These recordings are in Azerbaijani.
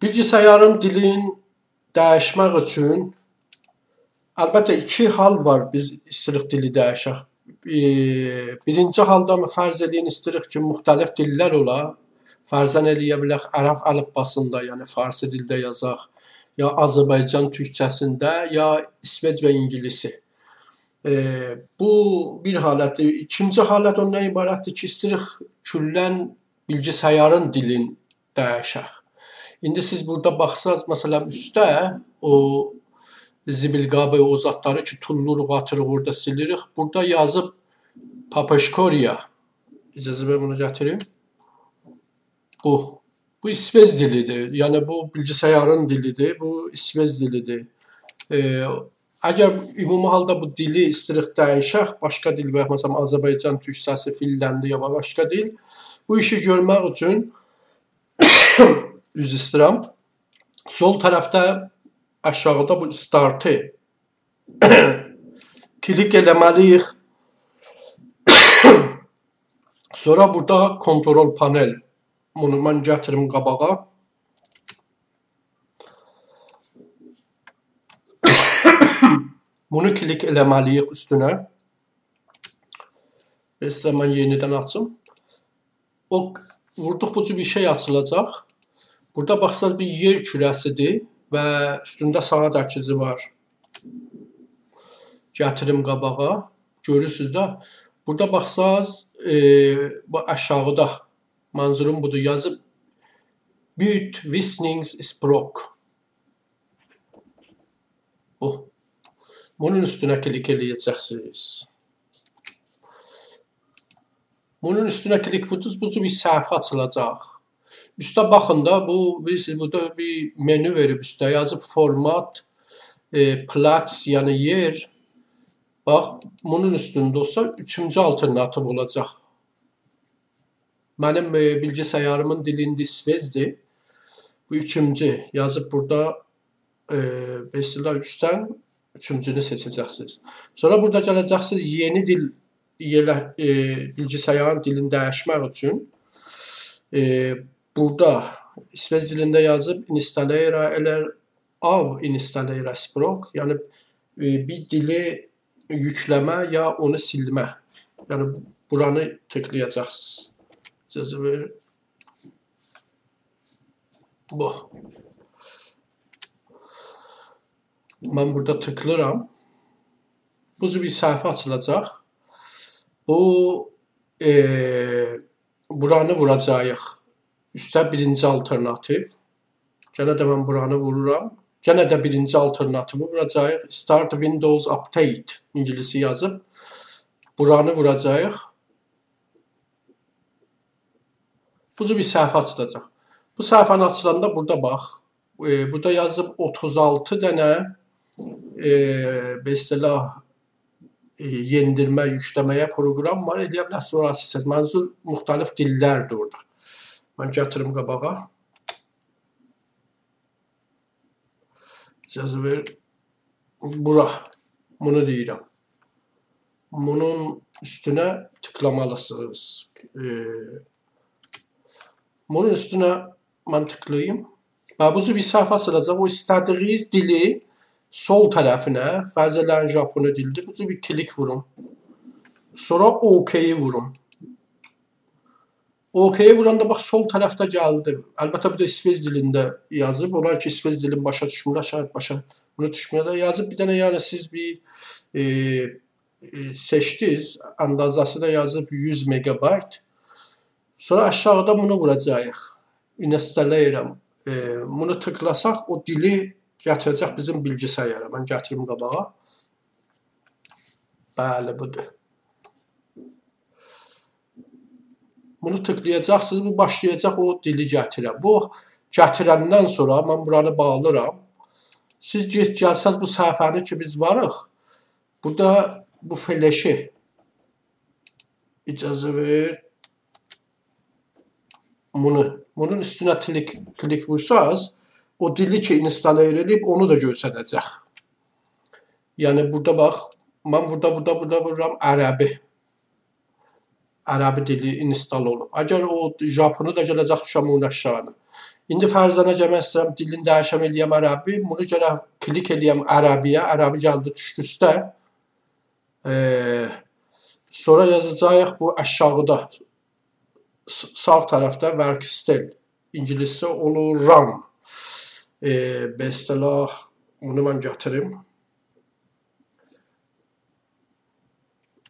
Bilgisayarın dilin dəyişmək üçün əlbəttə iki hal var, biz istirik dili dəyişək. Birinci halda fərz eləyin istirik ki, müxtəlif dillər ola. Fərzən eləyə bilək ərəb əlifbasında, yəni farsi dildə yazaq, ya Azərbaycan türkçəsində, ya İsveç və İngilisi. Bu bir halətdir. İkinci halət ondan ibarətdir ki, istirik küllən bilgisayarın dilin dəyişək. İndi siz burada baxsaz, məsələn, üstə o zibilqabı, o zatları ki, tulluruq, atırıq, orada silirik. Burada yazıb Papaşkoriya. İcazə ver bunu gətirim. Bu İsveç dilidir. Yəni bu bilgisayarın dilidir. Bu İsveç dilidir. Əgər ümumi halda bu dili istirik dəyişək, başqa dil və məsələn Azərbaycan türkçəsi, Finlandiya və başqa dil, bu işi görmək üçün üzr istəyirəm. Sol tərəfdə aşağıda bu startı klik eləməliyik. Sonra burada kontrol panel. Bunu mən gətirim qabağa. Bunu klik eləməliyik üstünə. Mesela mən yenidən açım. O vurduq bu cür bir şey açılacaq. Burada baxsaz bir yer kürəsidir və üstündə saat əkizi var. Gətirim qabağa. Görürsünüz də. Burada baxsaz bu aşağıda manzurum budur. Yazıb Byt visningsspråk. Bu. Bunun üstünə klik eləyəcəksiniz. Bunun üstünə klik vurdunuz, bu cür bir səhifə açılacaq. Üstə baxın da, bu, bilirsiniz, burada bir menü verib üstə yazıb format, plats, yəni yer. Bax, bunun üstündə olsa üçüncü alternativ olacaq. Mənim bilgisayarımın dilində İsveçdir. Bu üçüncü yazıb burada mesela üstdən üçüncünü seçəcəksiniz. Sonra burada gələcəksiniz yeni dil, bilgisayarın dilini dəyişmək üçün. Burada İsveç dilində yazıb installera eller av installera språk, yəni bir dili yükləmə ya onu silmə. Yəni buranı tıklayacaqsınız. İcazə verin. Bu. Mən burada tıklıram. Bu bir səhifə açılacaq. Bu buranı vuracağıq. Üstə birinci alternativ. Gənə də mən buranı vururam. Gənə də birinci alternativi vuracağıq. Start Windows Update İngilisi yazıb. Buranı vuracağıq. Bu bir səhifə açılacaq. Bu səhifəni açılanda burada bax. Burada yazıb 36 dənə mesela yendirmə, yükləməyə proqram var. Eləyə bilərsiniz, orası seçəsiniz. Mənzur müxtəlif dillərdir orada. Mən gətirim qabağa. İcazə ver. Bura. Bunu deyirəm. Bunun üstünə tıklamalısınız. Bunun üstünə mən tıklayayım. Və bu cür bir səhifə açılacaq. O istədiyiniz dili sol tərəfinə, fərz eləyin Japonu dildir, bu cür bir klik vurun. Sonra OK-yi vurun. OK-yi vuranda bax sol tərəfdə gəldi. Əlbəttə bu da İsveç dilində yazıb. Olar ki, İsveç dilini başa düşmürlər, şayad başa bunu düşmürlər. Yazıb bir dənə, yəni siz bir seçdiniz, əndazəsi də yazıb 100 megabayt. Sonra aşağıda bunu vuracağıq. Installəyirəm. Bunu tıklasaq o dili gətirəcək bizim bilgisayara. Mən gətirim qabağa. Bəli, budur. Bunu tıklayacaqsınız, bu başlayacaq o dili gətirə. Bu gətirəndən sonra mən buranı bağlıram. Siz get gəlsəz bu səhifəni ki biz varıq. Burada bu fleşi icazə ver. Bunun üstünə klik vursaz, o dili ki install edib, onu da göstərəcək. Yəni burada bax, mən burada vururam ərəbi. Ərəbi dili install olub. Əgər o Japonu da gələcək düşəm onun aşağını. İndi fərzənə mən istəyirəm dilini dəyişəm eləyəm ərəbi. Bunu gərək klik eləyəm ərəbiyə. Ərəbi gəldi düşdü üstə. Sonra yazacağıq bu aşağıda sağ tərəfdə Workstel. İngiliscə olur run. Be istilah bunu mən gətirim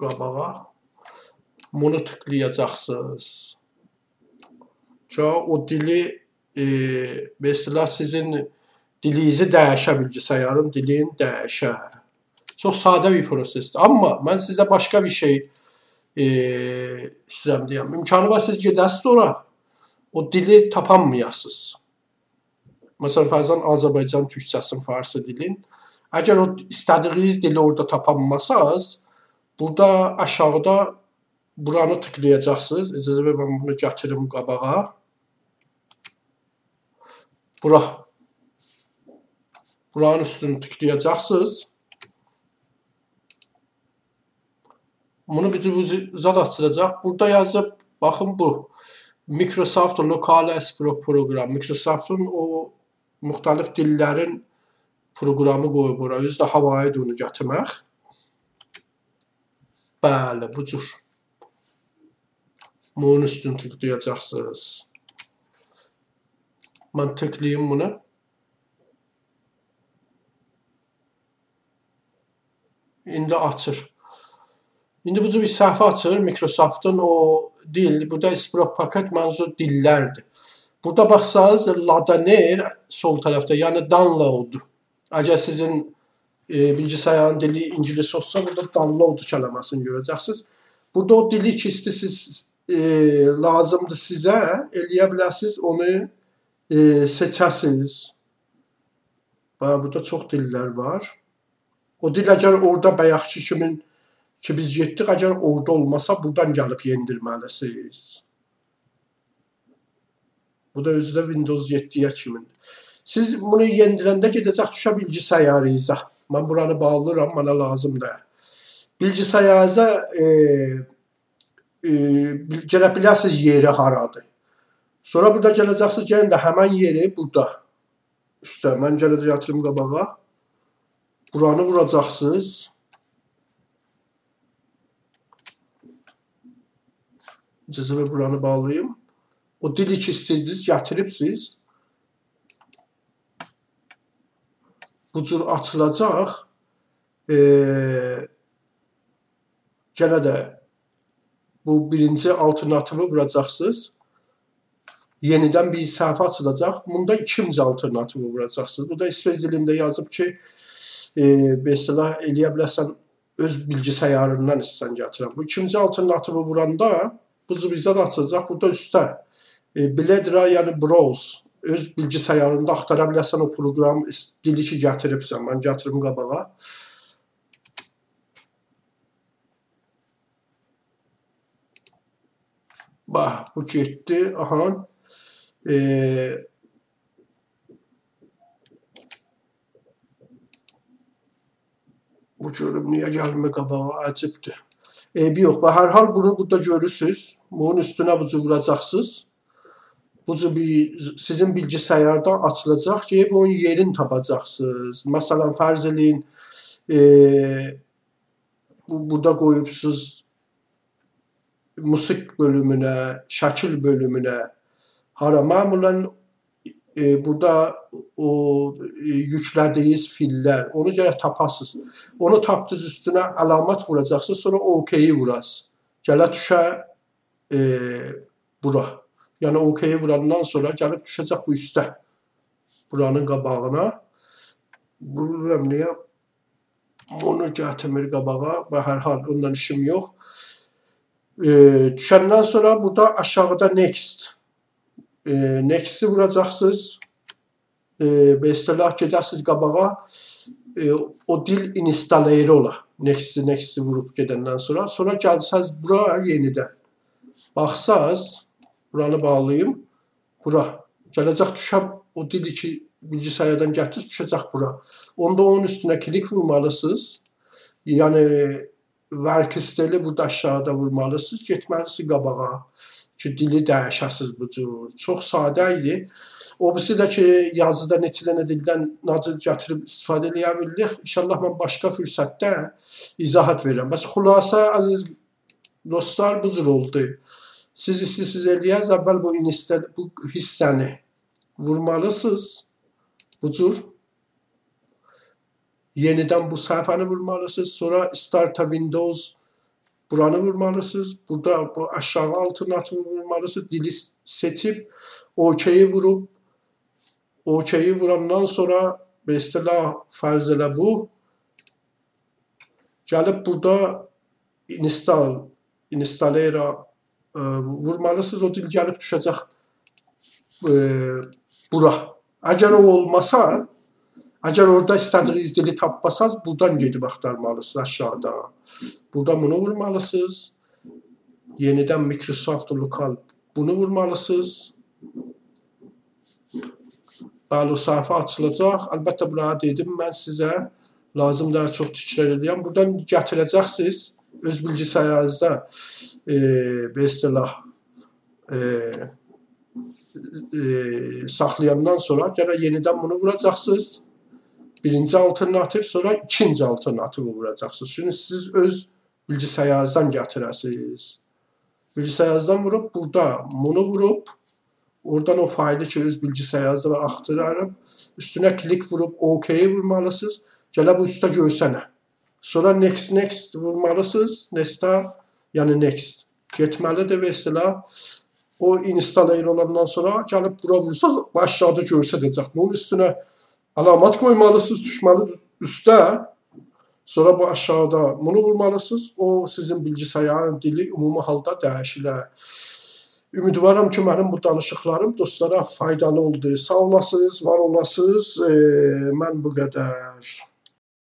qabağa. Bunu tıklayacaqsınız. O dili mesela sizin dilinizi dəyişə bilgisayarın dilini dəyişə. Çox sadə bir prosesdir. Amma mən sizə başqa bir şey istəyirəm deyəm. İmkanı var siz gedəsiniz ora, o dili tapanmayasınız. Məsələn, fərzən Azərbaycan türkçəsinin, farsı dilin. Əgər o istədiyiniz dili orada tapanmasanız, burada aşağıda buranı tıklayacaqsınız. İcazə ver, mən bunu gətirim qabağa. Bura. Buranın üstünü tıklayacaqsınız. Bunu bizi bu zad açılacaq. Burada yazıb, baxın bu Microsoft Locale proqram. Microsoft'un o müxtəlif dillərin proqramı qoyub ora. Özü də havayıdır onu gətirmək. Bəli, bu cür. Bunun üstünü tıklayacaqsınız. Mən tıklayayım bunu. İndi açır. İndi bu cür bir səhifə açır. Microsoft'un o dil, burada Sprok paket mənzur dillərdir. Burada baxsanız Ladaner sol tərəfdə, yəni download. Əgər sizin bilgisayarın dili ingilis olsa, burada download kəlməsini görəcəksiniz. Burada o dili ki istəyirsiniz, lazımdır sizə, eləyə bilərsiniz, onu seçəsiniz. Bax, burada çox dillər var. O dil əgər orada bayaqki kimin ki biz getdik, əgər orada olmasa buradan gəlib yendirməlisiniz. Bu da özü də Windows 7-yə kimindir. Siz bunu yendirəndə gedəcək düşə bilgisayarınıza. Mən buranı bağlayıram, mənə lazımdır. Bilgisayarınıza gələ bilərsiniz yeri haradır. Sonra burada gələcəksiniz, gəlin də həmən yeri burada. Üstə, mən gələcək yatırım qabağa. Buranı vuracaqsınız. İcazə ver, buranı bağlayayım. O dili ki istədiniz, gətiribsiniz. Bu cür açılacaq. Gənə də bu birinci alternativi vuracaqsınız. Yenidən bir səhifə açılacaq. Bunda ikinci alternativi vuracaqsınız. Bu da İsveç dilində yazıb ki, mesela eləyə bilərsən öz bilgisayarından istəsən gətirən. Bu ikinci alternativi vuranda bu cür də açılacaq. Burada üstə Bledra, yəni browse, öz bilgisayarında axtara bilərsən o proqram dili ki gətiribsən. Mən gətirim qabağa. Bax, bu getdi. Aha. Bu görüm niyə gəlmir qabağa, əcibdir. Eybi yox. Bax, hər hal bunu burada görürsünüz. Bunun üstünə bu cür vuracaqsınız. Bu cür bir sizin bilgisayarda açılacaq ki, bunun yerini tapacaqsınız. Məsələn, fərz eləyin, burada qoyubsuz musiq bölümünə, şəkil bölümünə. Hara məmulən burada o yüklədiyiniz fillər, onu gərək tapasınız. Onu tapdınız, üstünə əlamət vuracaqsınız, sonra OK-yi vurasınız. Gələ düşə bura. Yəni OK-yi vurandan sonra gəlib düşəcək bu üstə. Buranın qabağına. Bilmirəm niyə bunu gətirmir qabağa və hər hal ondan işim yox. Düşəndən sonra burada aşağıda next. Next'i vuracaqsınız. Be istilah gedəsiniz qabağa. O dil installer ola. Next'i vurub gedəndən sonra. Sonra gəlsəz bura yenidən. Baxsaz, buranı bağlayayım. Bura. Gələcək düşə o dili ki bilgisayardan gətirir, düşəcək bura. Onda onun üstünə klik vurmalısınız. Yəni Worksteli burada aşağıda vurmalısınız. Getməlisiniz qabağa. ki, dili dəyişəsiz bu cür. Çox sadə idi. O birisi də ki, yazıda neçə dənə dildən nacır gətirib istifadə eləyə bilirik. İnşallah mən başqa fürsətdə izahat verirəm. Bəs xülasə, əziz dostlar, bu cür oldu. Siz istəyirsiniz eləyəz, əvvəl bu bu hissəni vurmalısınız. Bu cür. Yenidən bu səhifəni vurmalısınız. Sonra Start a Windows buranı vurmalısınız. Burada bu aşağı alternativi vurmalısınız. Dili seçib OK'yi vurub OK'yi vurandan sonra mesela fərz elə bu gəlib burada installera vurmalısınız. O dil gəlib düşəcək bura. Əgər o olmasa, əgər orada istədiyiniz dili tapmasaz, buradan gedib axtarmalısınız aşağıdan. Burada bunu vurmalısınız. Yenidən Microsoft Local bunu vurmalısınız. Bəli, o səhifə açılacaq. Əlbəttə, buraya dedim mən sizə. Lazım daha çox təkrar eləyəm. Buradan gətirəcəksiniz. Öz bilgisayarınızda bir istilah saxlayandan sonra gələ yenidən bunu vuracaqsınız. Birinci alternativ, sonra ikinci alternativi vuracaqsınız. Çünki siz öz bilgisayarınızdan gətirəsiniz. Bilgisayarınızdan vurub, burada bunu vurub, oradan o faylı ki, öz bilgisayarınızda var, axtarıb, üstünə klik vurub, OK-yi vurmalısınız. Gələ bu üstə görsənə. Sonra next, next vurmalısınız. Next'a, yəni next. Getməlidir və istilah. O installer olandan sonra gəlib bura vursanız, aşağıda görsədəcək. Bunun üstünə alamat qoymalısınız, düşməli üstə. Sonra bu aşağıda bunu vurmalısınız. O sizin bilgisayarın dili ümumi halda dəyişilir. Ümidvaram ki, mənim bu danışıqlarım dostlara faydalı oldu. Sağ olasınız, var olasınız. Mən bu qədər.